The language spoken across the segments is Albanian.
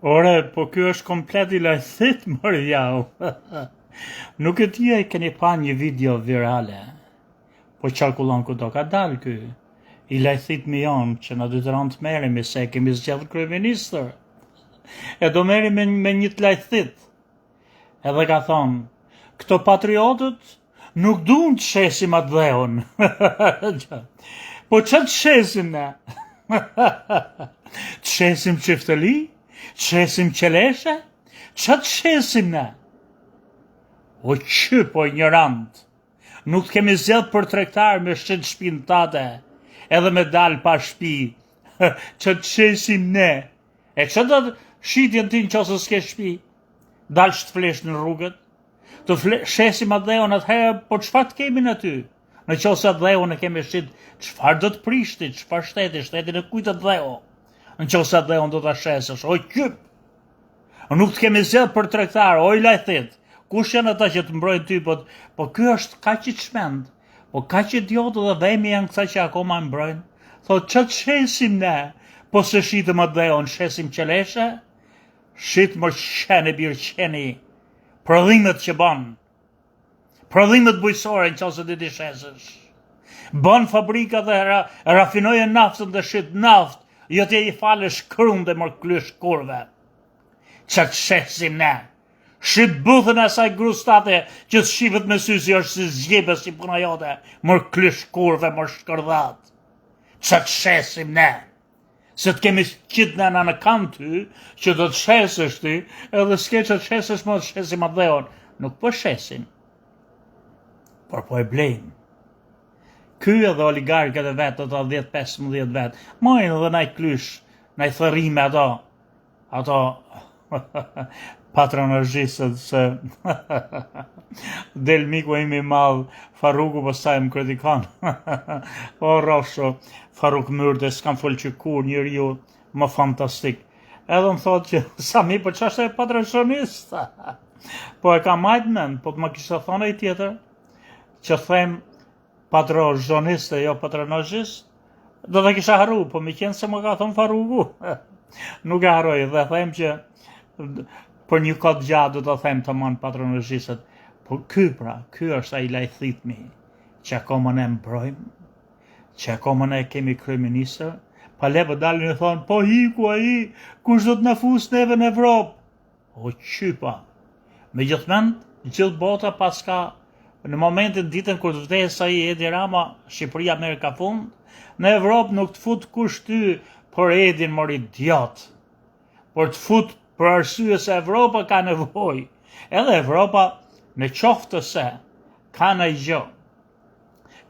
Ore, po ky është komplet i lajthit, mor jau. Nuk e di a e keni pa një video virale. Po qarkullon kudo ka dalë ky. I lajthitmi jonë që na detyron të merremi se e kemi zgjedhur kryeministër. E do merremi me, me një të lajthit. Edhe ka thonë, këto patriotët nuk duan të shesim atdheun. po ça të shesim ne? të shesim çifteli? Të shesim qeleshe? Ça të shesim ne? O qyp, o injorant, nuk të kemi zgjedh për tregtar me shit shpinë tate, edhe me dal pa shpi, ça të shesim ne? E ça do të shitje ti në qoftë se s'ke shpi? Dalsh të flesh në rrugët? Të fle, shesim atdheun atëherë, po çfarë të kemi ne ty? Në qoftë se atdheun e kemi shit, çfarë do të prish ti, çfarë shteti, shtetin e kujt atdheu? Në qoftë se atdheun do ta shesësh, o qyp! Nuk të kemi zgjedh për tregtar, o i lajthit. Kush janë ata që të mbrojnë ty, po, po ky është kaq i çmend, po kaq idiot dhe vemi janë këta që akoma e mbrojnë. Thotë, ça të shesim ne? Po s'e shitëm atdheun, shesim qeleshe? Shit mor qen e bir qeni, prodhimet që ban, prodhimet bujqësore në qoftë se di t'i shesësh. Ban fabrika dhe ra, rafinoje naftën dhe shit naftë, jo t'i falësh krunde mor klysh kurve. Ça të shesim ne? Shit buthën e asaj grus tate që të shifet me sy si është si zgjebe si puna jote, mor klysh kurve, mor shkërdhat. Ça të shesim ne? Se të kemi qitë ne në kanë ty, që do të shesësh ti, edhe s'ke që të shesësh, më të shesim atdheun. Nuk po shesim, por po e blejmë. Ky edhe oligarkët e vet, ata 10-15 vet, majnë edhe naj klysh, naj thërrime ato, Ato patronazhistët se del miku im i madh Faruku pastaj më kritikon. o rrofsho Faruk Myrde s'kam fol që kur njeriu më fantastik. Edhe më thotë që Sami po ç'është e patronazhist. po e kam majt mend, po të më kishte thonë ai tjetër që them patronazhist e jo patronazhist, do ta kisha harru, po meqenë se më ka thonë Faruku, nuk e harroj dhe them që për një kohë të gjatë do ta them tamam patronazhistët, po ky pra, ky është ai lajthitmi që akoma ne mbrojmë, që akoma ne kemi kryeministër, pa le po dalin e thonë, po iku ai, kush do të na fus neve në Evropë? O qypa. Me gjithë mend, gjithë bota paska në momentin ditën kur të vdes ai Edi Rama, Shqipëria merr ka fund. Në Evropë nuk të fut kush ty për Edin mor idiot. Por të fut për arsye se Evropa ka nevojë. Edhe Evropa në qoftë se ka një gjë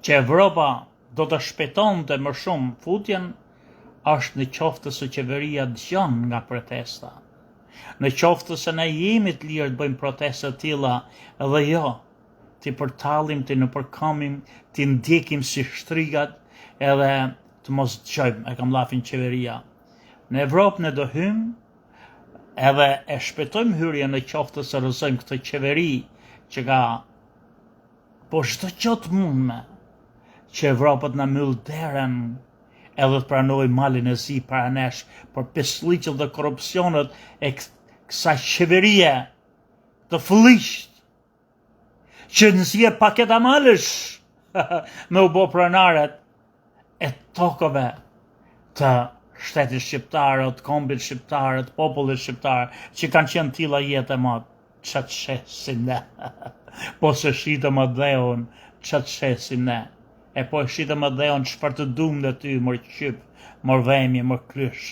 që Evropa do të shpejtonte më shumë futjen është në qoftë se qeveria dëgjon nga protesta. Në qoftë se ne jemi të lirë të bëjmë protesta të tilla dhe jo t'i përtallim, t'i nëpërkëmbim, t'i ndjekim si shtrigat edhe të mos dëgjojmë, e kam llafin qeveria. Në Evropë ne do hymë edhe e shpejtojmë hyrjen në qoftë se rrëzojmë këtë qeveri që ka Po çdo gjë të mundme që Evropa të na mbyll derën edhe të pranojë Malin e Zi para nesh për pislliqet dhe korrupsionet e kësaj qeverie të flliqt që nxjerr paketa malesh me u bo pronaret e tokave të shtetit shqiptar, të kombit shqiptar, të popullit shqiptar, që kanë qenë tilla jetë e mat. Ça të shesim ne? Po s'e shitëm atdheun, ça të shesim ne? E po e shitëm atdheun, çfarë të dumë ne ty, mor qyp, mor vemje, mor klysh.